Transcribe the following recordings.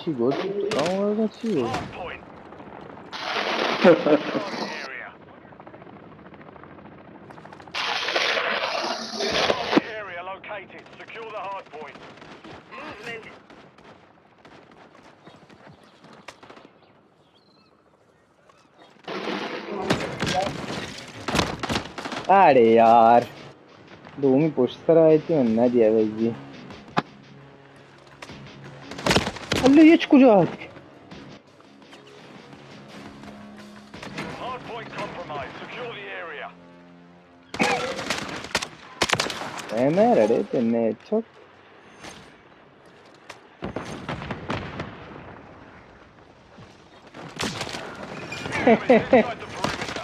چی گوت؟ کاؤں ورگا چی گوت؟ اڑے یار، دومی پشت سر آئی تھی، من نہ دیا بھائی جی۔ اللہ، یہ کجا آتی؟ اے میں رڑے تنے چک۔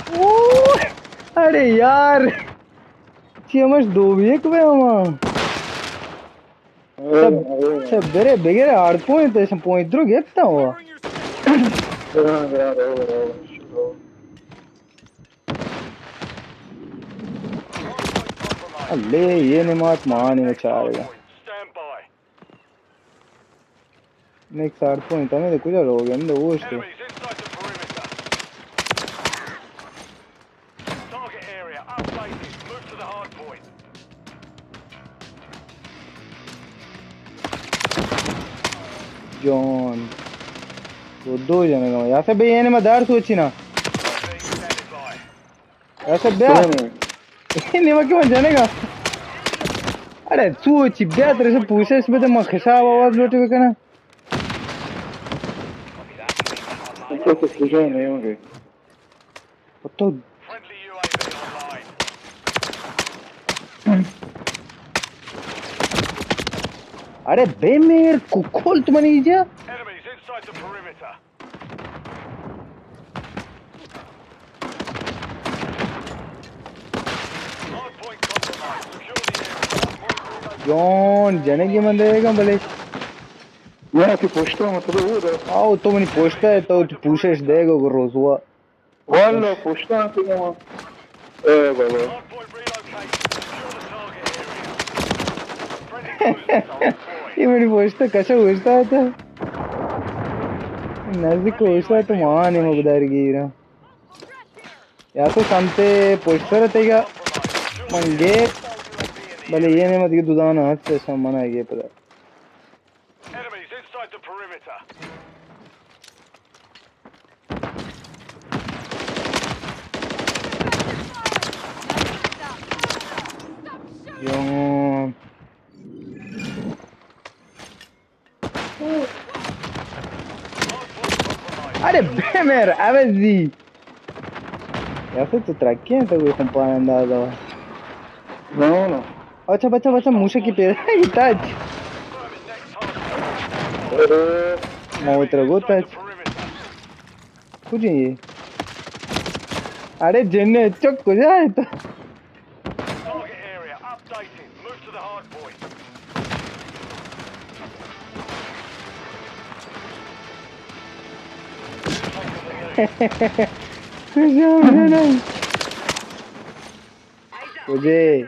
اوہ! اڑے یار! چی ہمش دو بھی ایک بے ہما۔ سب، سب برے بگرے ہارڈ پوائنٹ، ایسا پوائنٹ درو گپتا ہوا۔ اللہ، یہ نمات مانی میں چارگا۔ نیک ساڑ پوائنٹ ہمیں تو کجا لوگ ہیں، اندر اوش تو۔ جان۔ دو، دو جنگا۔ یاسر بھائی، یہ نمات دار سوچی نا۔ ایسا بیا۔ نیمه که من جنگا۔ اڑے تو چی بیا، ترے سے پوچھش بده، من خشاب آواز لوٹی بکنه۔ تو تو کجا نیمه که؟ تو اڑے بے میر ککل تو منی جا۔ جون جنگی من دے گا بلے۔ یا تی پشتا مطلب وہ دا۔ آو تو منی پشتا ہے تو تی پوشش دے گا گو روزوا۔ والله پشتا تی گا۔ اے بابا۔ یہ منی پشتا کشا پشتا ہے تو۔ نزدیک پشتا تو مانے مقدار گیرا۔ یا تو سمت پشت سر تیگا من گے، بلے یہ نعمت کے دودانا ہست ہے، سم منا گے پدا۔ یوں۔ اڑے بے میر، اوے زی۔ یا پھر تو ترکی ہیں تو کوئی کمپان انداز ہو۔ نو، نو۔ اچھا، بچہ، بچہ، موشکی پیدا ہے، یہ تاج۔ اڑے۔ موت رگو تاج۔ کجا یہ؟ اڑے جن چک کجا ہے تو؟ کجا جنائی؟ کجے؟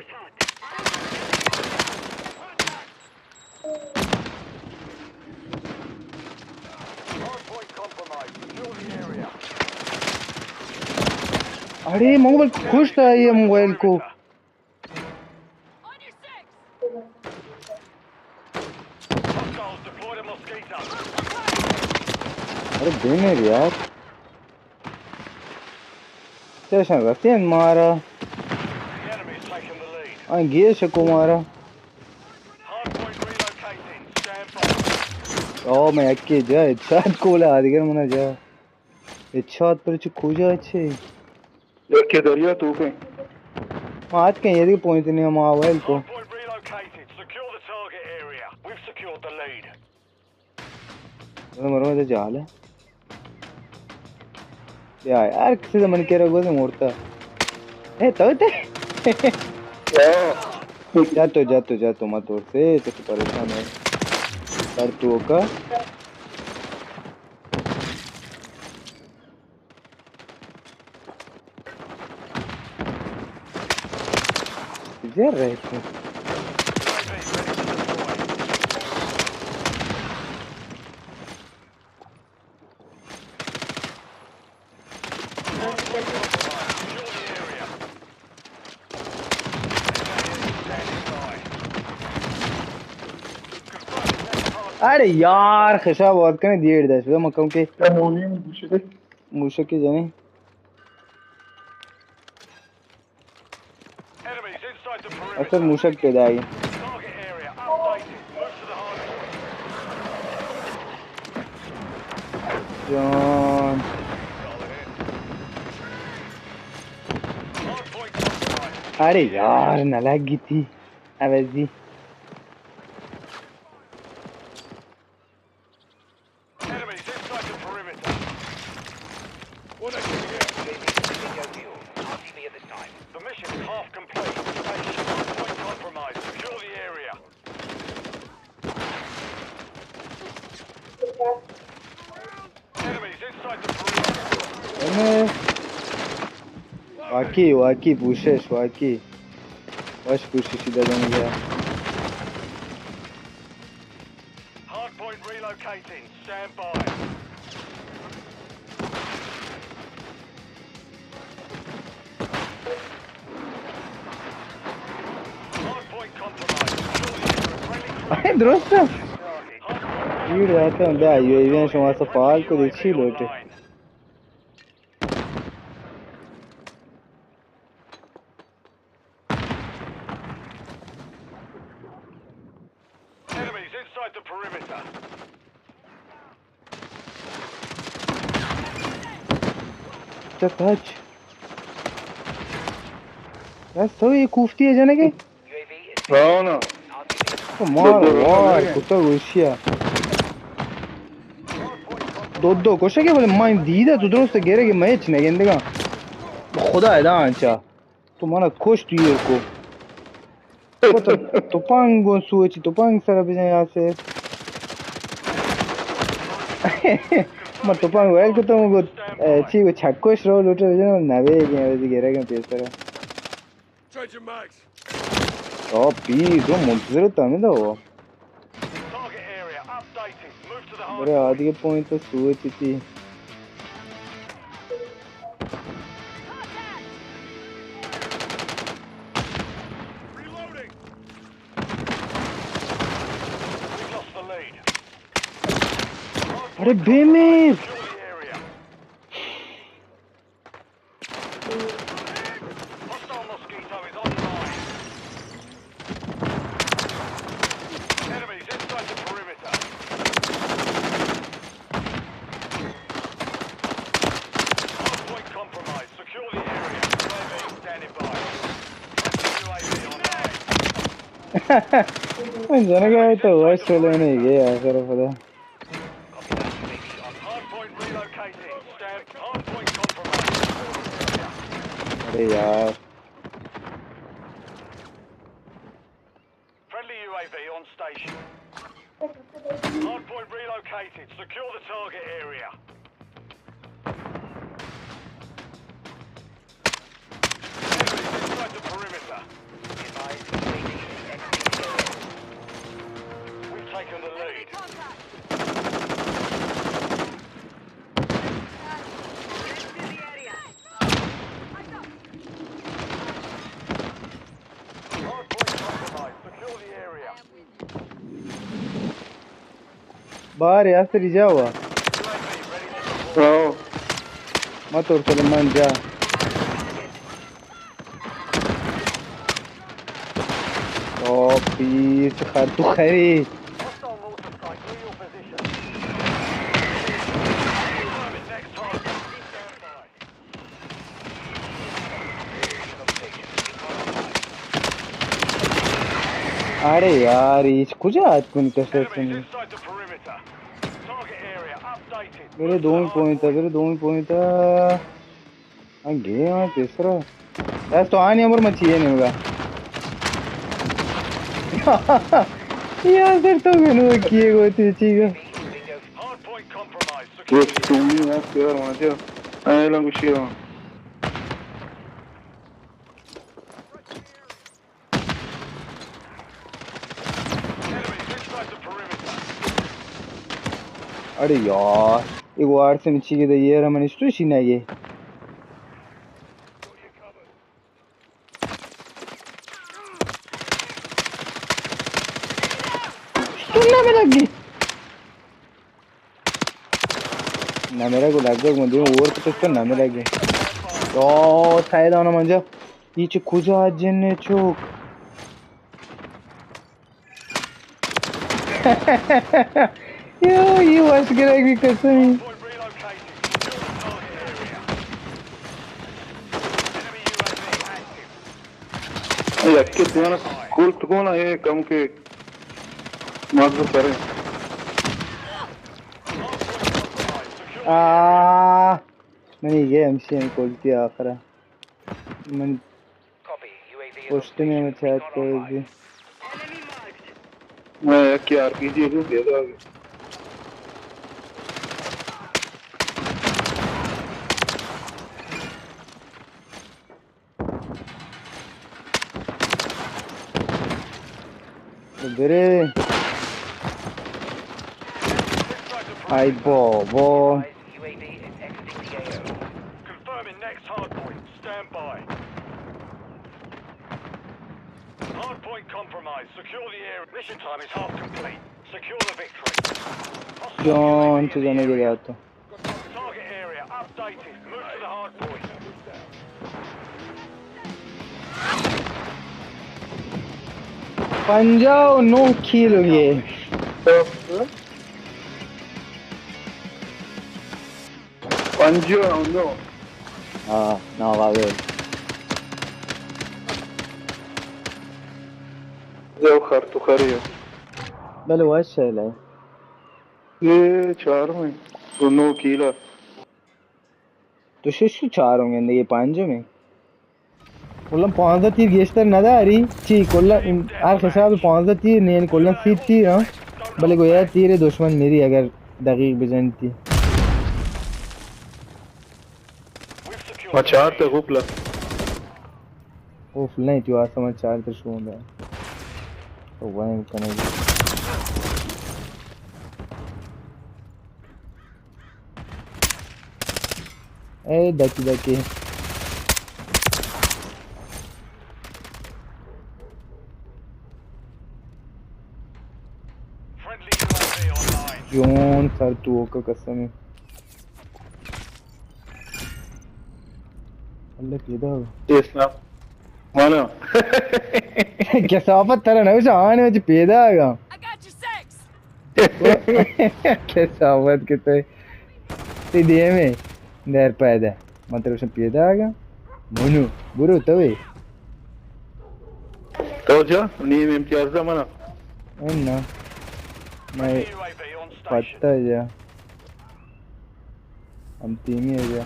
اڑے موبائل کو کشتا ہے یہ موبائل کو۔ اڑے بے میر یار۔ چشن رسین مارا۔ آن گیش کو مارا۔ او میں اکی جا، ارشاد کولا دیگر منا جا۔ ارشاد پر چ کجا چے؟ یکے دریا توکیں۔ ما آتکیں، یہ دیگہ پوائنٹ نہیں، ما ویل کو۔ مرو، مرو، ادھر جال ہے۔ یا یار، کسی سے من کہہ رہا گوزے مورتا۔ اے، تو تے؟ جا تو، جا تو، جا تو، مت اور سے، تو پریشان ہے۔ پر تو کا۔ زر رہتے۔ ارے یار، خشاب وارد کنے، دیر داشت. بیا مکم کے. کیا مولی موشک؟ موشک جنے. اصل موشک پیدا آئی. جان. ارے یار، نہ لگی تھی. عوضی. Enemies inside the perimeter. What a... R C V at this time. The mission is half complete. Station point compromised. Secure the area. Enemies inside the perimeter. اے واقعی، واقعی پوشش، واقعی. وش پوششی دادن گیا. Hardpoint relocating. Stand by. Hardpoint compromised. Surely a friendly cruise. درست. Hardpoint. یوڑ آتا دا، یو اے وی شما سا فعال کو دیکھی لوٹے. Enemies inside the perimeter. چہ تچ. بس تو یہ کوفتی ہے جنگے؟ ہاں نا. تو مار وار کتا گوشیا. دو دو کشگے، بلے من دیدہ تو درست گرے کہ میں ہچ نہ گندگا. خدا ادا انچا. تو منا کشت ایر کو. تو تپنگ گون سوچی، تپنگ سر بجن یاسر. من تپنگ ویل کتم گو، اے، چی گو چکوش رو لوٹے بجن، نوے گئے، ویدی گرے گئے پیسر. Changing mags. او پی، جو منتظر تھا میں تو. Target area updated. Move to the hard point. برے آدگہ پوائنٹ تو سوئے چیتی. Reloading. We've lost the lead. ارے بے میر. Secure the area. Hostile Mosquito is online. Enemies inside the perimeter. Hardpoint compromised. Secure the area. U A V standing by. Friendly U A V online. من جنگا تو وش چلو نہیں گیا آخر پدا. Hardpoint relocating. Stand. Hardpoint compromised. ارے یار. Friendly U A V on station. Hardpoint relocated. Secure the target area. Enemies inside the perimeter. We've taken the lead. Hardpoint compromised. Secure the area. باہر یاسری جا ہوا. ہاں. ما تو سلیمان جا. او پیس خر تو خری. ارے یار، ایچ کجا آت کنی کسر کنی؟ برے دومی پوائنٹ، برے دومی پوائنٹ. ہاں، گیم ہے تیسرا. بس تو آنی عمر مچی ہے نیمگا. یار سر تو گنو کیے گو تی چیگا. ایک تو نہیں ہے، پیار ماجا. اے لنگو شیران. اڑے یار، ایک وار سے مچی کے دے یہ رمنش تو شینا یہ. سننا میں لگی. نمرگ و لگگ من دیم اور کتش تو نمرگ. او سید آنا منجا. ای چه کجا جن چوک؟ یو، ای وش گرگ بی قسمی. یکی دیانا کلت کن اے کم کہ مغز سرے. آہ، منی یہ ہمشی ہم کلتی آخرا. من پشت میں مچات کو دی. میں یکی آر پی جی کو پیدا آ گیا. برے. آئی بابا. Confirming next hard point. Stand by. Hard point compromised. Secure the area. Mission time is half complete. Secure the victory. Hostile John, U A V تو in the جانے area. گرا تو. Target area updated. Move to the hard point. پنجاہ و نو کیل ہوئی ہے. پنجاہ و نو. ہاں، ناقابل. یو خر تو خری. بلے وش ہے لے. یہ چارم ہے. تو نو کیلا. تو شش و چارم گندے، یہ پنجم ہے. کلا پانزدہ تیر گیشتر نداری. چی کلا ہر حساب پانزدہ تیر نین، کلا سی تیر ہاں. بلے گویا تیر دشمن میری اگر دقیق بجنتی. ما چار تے غفلہ. قفل نہیں، تو آسمان چار تے شون ہے. تو وائن کنگی. اے دکی دکی. Friendly U A V online. جون سر تو کا قسم ہے. اللہ پیدا ہو. اسلام. مانا. کثافت ترا نہ وش آنے وچ پیدا آگا. I got your six. کثافت کتے. تی دیمے. در پیدا. من ترا وشم پیدا آگا. منو. برو توے. تو جا، نیم امتیاز دا منا. انا. میں U A V on station. پتہ جا. ہم تیمی ہے جا.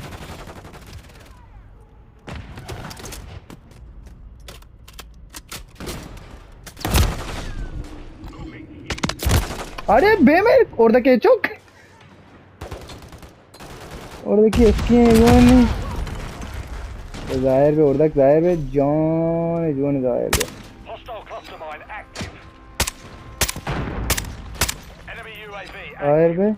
ارے بے میر، اور دکے چک. اور دکی اسکی ہیں، جوان نہیں. ظاہر بے، اور دک ظاہر بے، جوان، جوان ظاہر بے. Hostile cluster mine active. Enemy U A V active. ظاہر بے.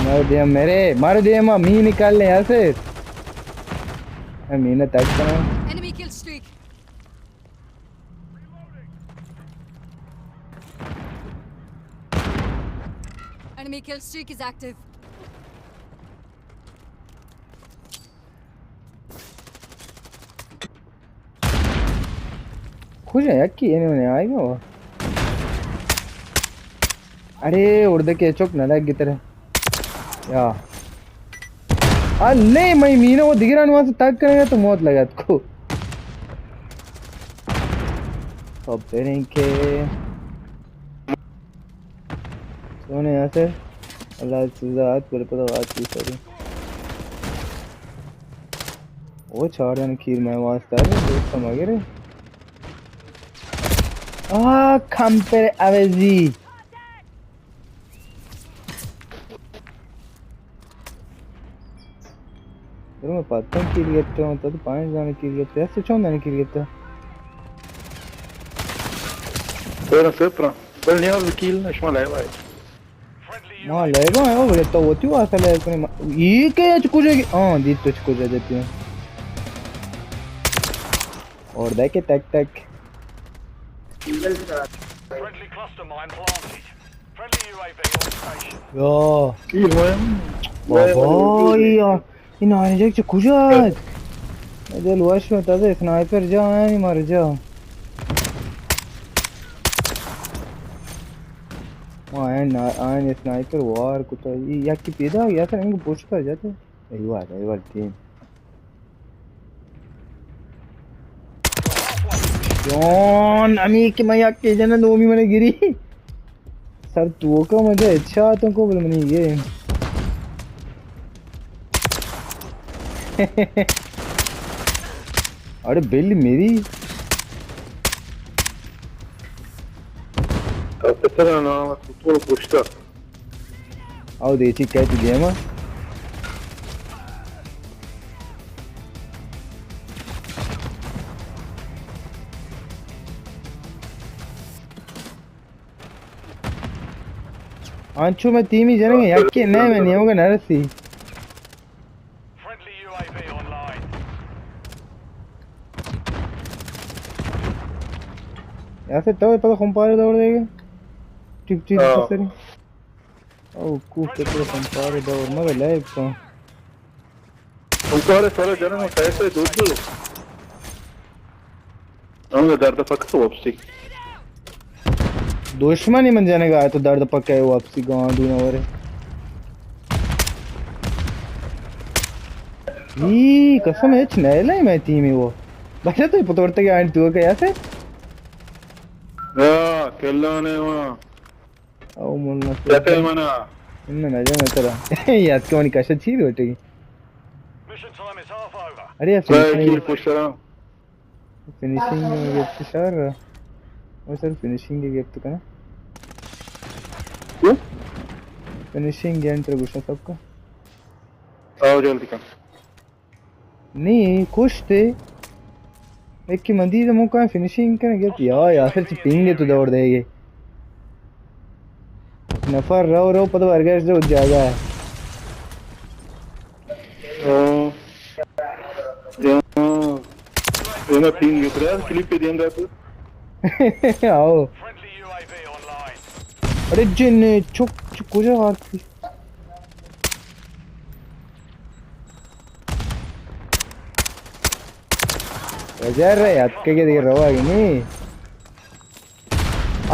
مارو دیم میرے، مارو دیم، می نکال لے یہاں سے. میں مینہ تک کرا. Enemy kill streak. Enemy kill streak is active. کجا یکی اینو نے آئے گا. ارے اردے کے چک نہ لگ گترے. یا. اللہ، میں مینہ وہ دیگر انوان سے تک کرے گا تو موت لگا کو. خب بریں کہ سونے یاسر، اللہ سزا آت، بلے پدا آت کی ساری. او چار دن کیل میں واسطہ ہے، دوست مگر. آ، کم پر عوضی. برو، من پتن کیل گپتہ، من تد پانچ دانہ کیل گپتہ، ایسے چون دانہ کیل گپتہ؟ برو، سپرا. بل نیاز کیل نشما لائے بھائی. ما لائے گا، او بلے تو وتی واسطہ لائے کنے. یہ کہ اچ کجا گی؟ ہاں، دی تو اچ کجا دیتی ہیں. اور دیکھے تک تک. Friendly cluster یا بابا، یا این آنجا چه کجا است؟ دل وش مت از اسنایپر جا آنی مر جا. ما این، این اسنایپر وار کتا. یکی پیدا یا سر انگو پشت پر جاتے. ایوار، ایوار تیم. جان، امی کہ من یک کے جنہ دومی منے گری. سر تو کا مجھے اچھا تو کو بل منی یہ. اڑے بل میری. پتر نا تو پوچھتا. او دیچی کہتی دیما. انچو میں تیمی جنگے یکی نہ میں نیوگا نرسی. یا سے تو پتہ خمپارے دور دے گے. ٹک ٹک سری. او کوف تے تو خمپارے دور مگر لائک تو. خمپارے سارا جنم پیسے دو دو. ہم درد پک تو واپسی. دشمنی من جنگا تو درد پک ہے واپسی گاں دو نورے. ای قسم ہچ نہ لے میں تیمی وہ. بچا تو پتورتے گیا تو کہ ایسے. ہاں کلانے وہاں. او مولا. کیا کہ منا؟ ان نہ جانا ترا. یاد کو نہیں کشا چیز بیٹے. ارے فنیشنگ پوچھ رہا. فنیشنگ گپت شار. او سر فنیشنگ گپت کنا. فنیشنگ انٹر گوشا سب کا. آؤ جلدی کن. نی کشتے. ایک کی مندی تو موقع فنیشنگ کرنے گیا. یا یاسر چی پینگ تو دور دے گے. نفر رو رو پتہ برگشت جو جاگا ہے. ہاں. اینا پینگ گترا کلیپ پہ دیم داتو. آؤ. ارے جن چک چک کجا آرتی. وزیر رہے اتکے کے دیر روا گی نی.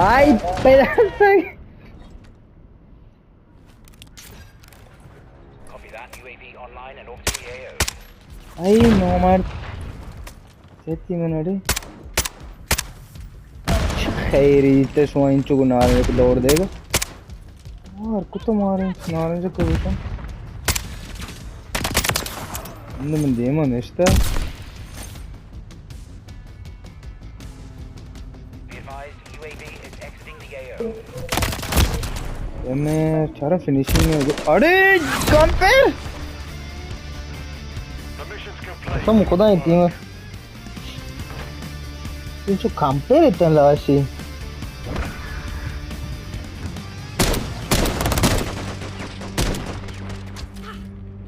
آئی پیدا. آئی نو مرد. چتی من اڑے. خیری تے شما انچو گو نارنج کو دور دے گا. مار کتو مارے نارنج کو بیٹا. اندے من دیما نشتا. میں چارا فنیشنگ میں. اڑے کمپیر. قسم خدا ہے تیم. تم چو کمپیر اتن لاشی.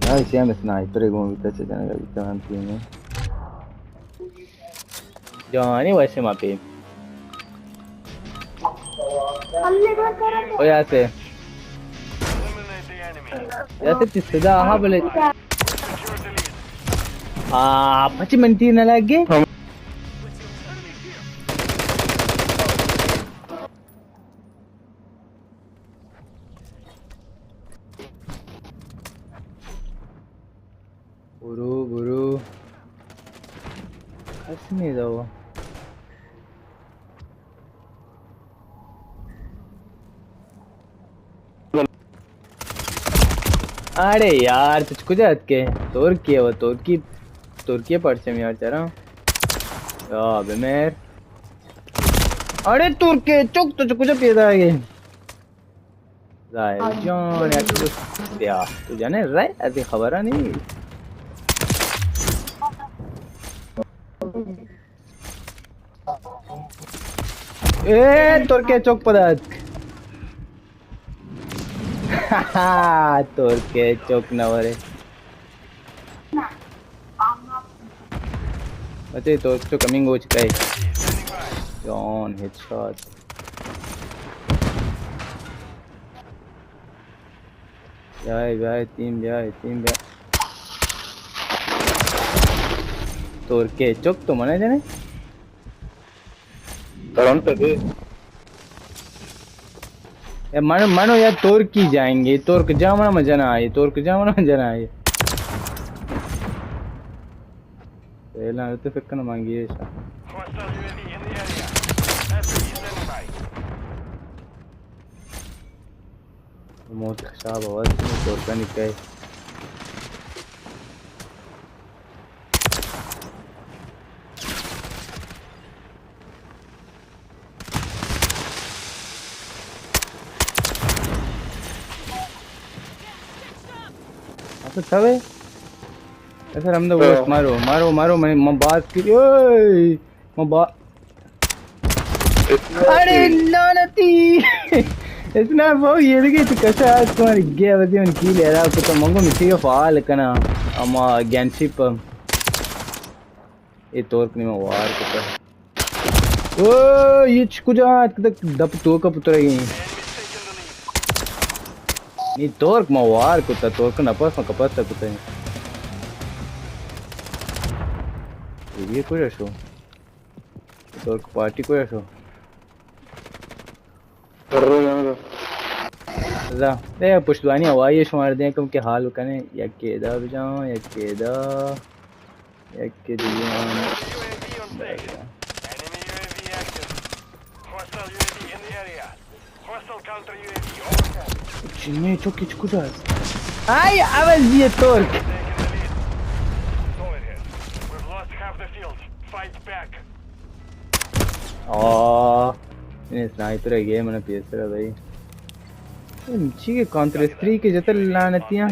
یار سیام اسنائپر گون بیتا چه جنگا بیتا ہم تیم. جوانی ویسے ما پی. او یاسے. یاسے تی صدا ہا بلے. آ پچی منٹی نہ لگے. برو برو. کس نہیں دا وہ. اڑے یار تو کجا اتکے؟ ترکیہ و ترکی، ترکیہ پرچم یار چرا. یا بمیر. اڑے ترکے چک تو کجا پیدا ہے؟ ظاہر جان، یک دوست بیا. تو جانے رہے، ابھی خبر نہیں. اے، ترکے چوک پدات. ترکے چوک نہ ورے. بچے تو چو کمنگ ہو چکا ہے. جان ہیڈ شاٹ. بیائے، بیائے، تیم بیائے، تیم بیائے۔ ترکے چک تو منا جنے؟ ترنت دے۔ اے منو، منو یا ترکی جائیں گے، ترک جامنا میں جنا آئے، ترک جامنا میں جنا آئے۔ پہلا تو فکر نہ مانگی ایسا۔ موت خشاب آواز میں ترکا نکائے۔ اچھا، تھا بھائی؟ اے سر، ہم تو گوشت مارو، مارو، مارو، میں، میں بات کی، اوئے، میں با-، ارے لعنتی! اسنائپر، یہ دیکھے تو کسا ہے تمہاری گیا، بس یہ کی لے رہا، تو منگو مسی کا فعال کنا، اما گینشپ۔ اے ترک نی ما وار کتا۔ او، یہ چ کجا اتک؟ دپ توکا پترگی۔ نی ترک ما وار کتا، ترک نپس ما کپس تا کتا۔ یہ کجا شو؟ ترک پارٹی کجا شو؟ اے پشتوانی ہوائی شمار دیں کم کہ حال کنے، یک کے ادا بجاؤں، یک کے ادا، یک کے دیگه ہم۔ چینی چوکی چکو جا۔ آی، عوض دیه ترک۔ آه، این اسنایپر گیم نه پیسر بھائی۔ چی کے کانتر اسٹری کے جتر لعنتیاں۔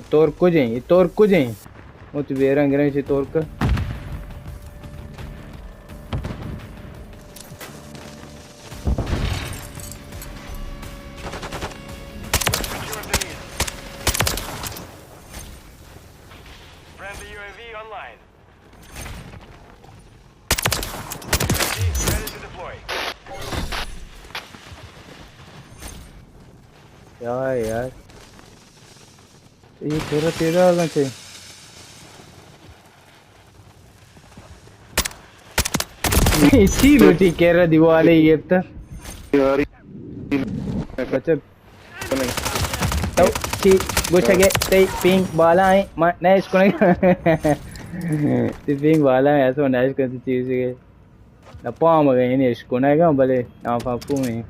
ترک کجیں؟ یہ ترک کجیں؟ وہ تو بیران گریں سے ترک۔ Friendly U A V online. یار، یار۔ یہ تیرا تیرا آگا چے۔ چی لوٹی کہہ رہا دیوالے یہ تا۔ اچھا۔ تو چی گوشگے تئی پینگ بالا ایں، ما نہ اشکنگ۔ تئی پینگ بالا ایں، ایسا نہ اشکن تئی چیز کے۔ نہ پام گئے، یعنی اشکنگ، بلے نافاکو میں۔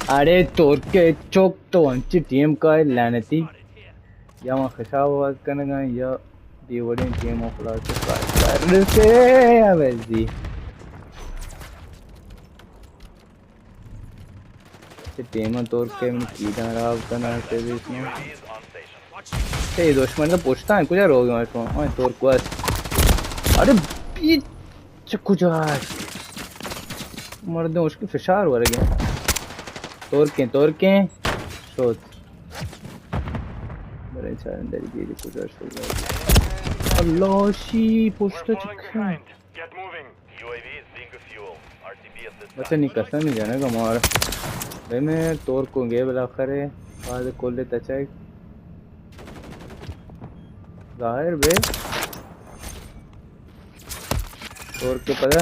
اڑے ترکے چوک تو انچی ٹیم کا لعنتی۔ یا ما خشاب آواز کنگا یا بے وڑیں ٹیم و خلاص کار کر سے اویزی۔ چہ ٹیم ءَ ترک ءَ من کیداں راو کناں، چہ بیت نہ۔ اے دشمن تو پشتاں، کجا روگ ءَ شما؟ اوئے ترک وس۔ ارے بی چہ کجا؟ مردم اشکی فشار ورگے۔ ترکیں، ترکیں۔ شوت۔ برے چارن دری گیری کجا شوت۔ اللہ شی پشت چکھیں۔ Get moving. U A V is bingo fuel. R T B at this time. بچہ نی قسم ہی جنگ مار۔ بے میں ترک گے بالاخرے۔ بعد کل تچگ۔ ظاہر بے۔ ترک پدا۔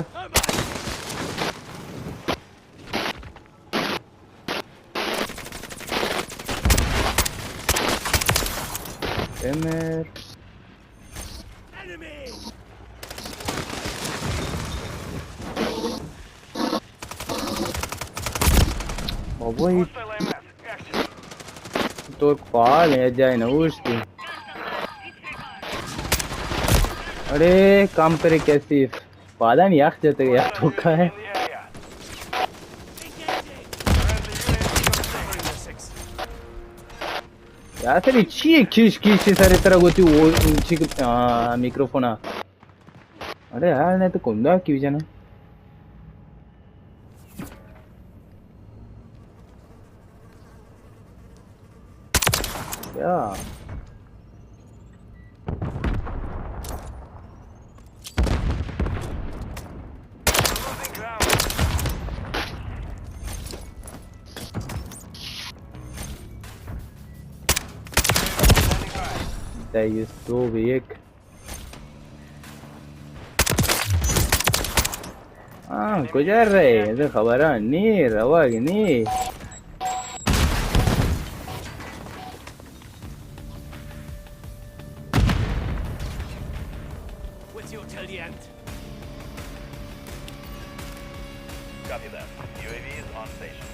امر۔ بابا، یہ تو فعال ہے، جائے نہ اوشتی۔ ارے، کم کرے کیسی پادانی یخ جتے یار، تو کا ہے؟ یار سر، چی کیش کیش سر طرح گوتی وہ چی، آ، میکروفون آ۔ ارے یار، نہیں تو کندا کیوں جانا؟ یا۔ تئی سوب یک. آ، کجا رئے؟ اے خبراں نی، روگ نی. With you till the end. Copy that. U A V is on station.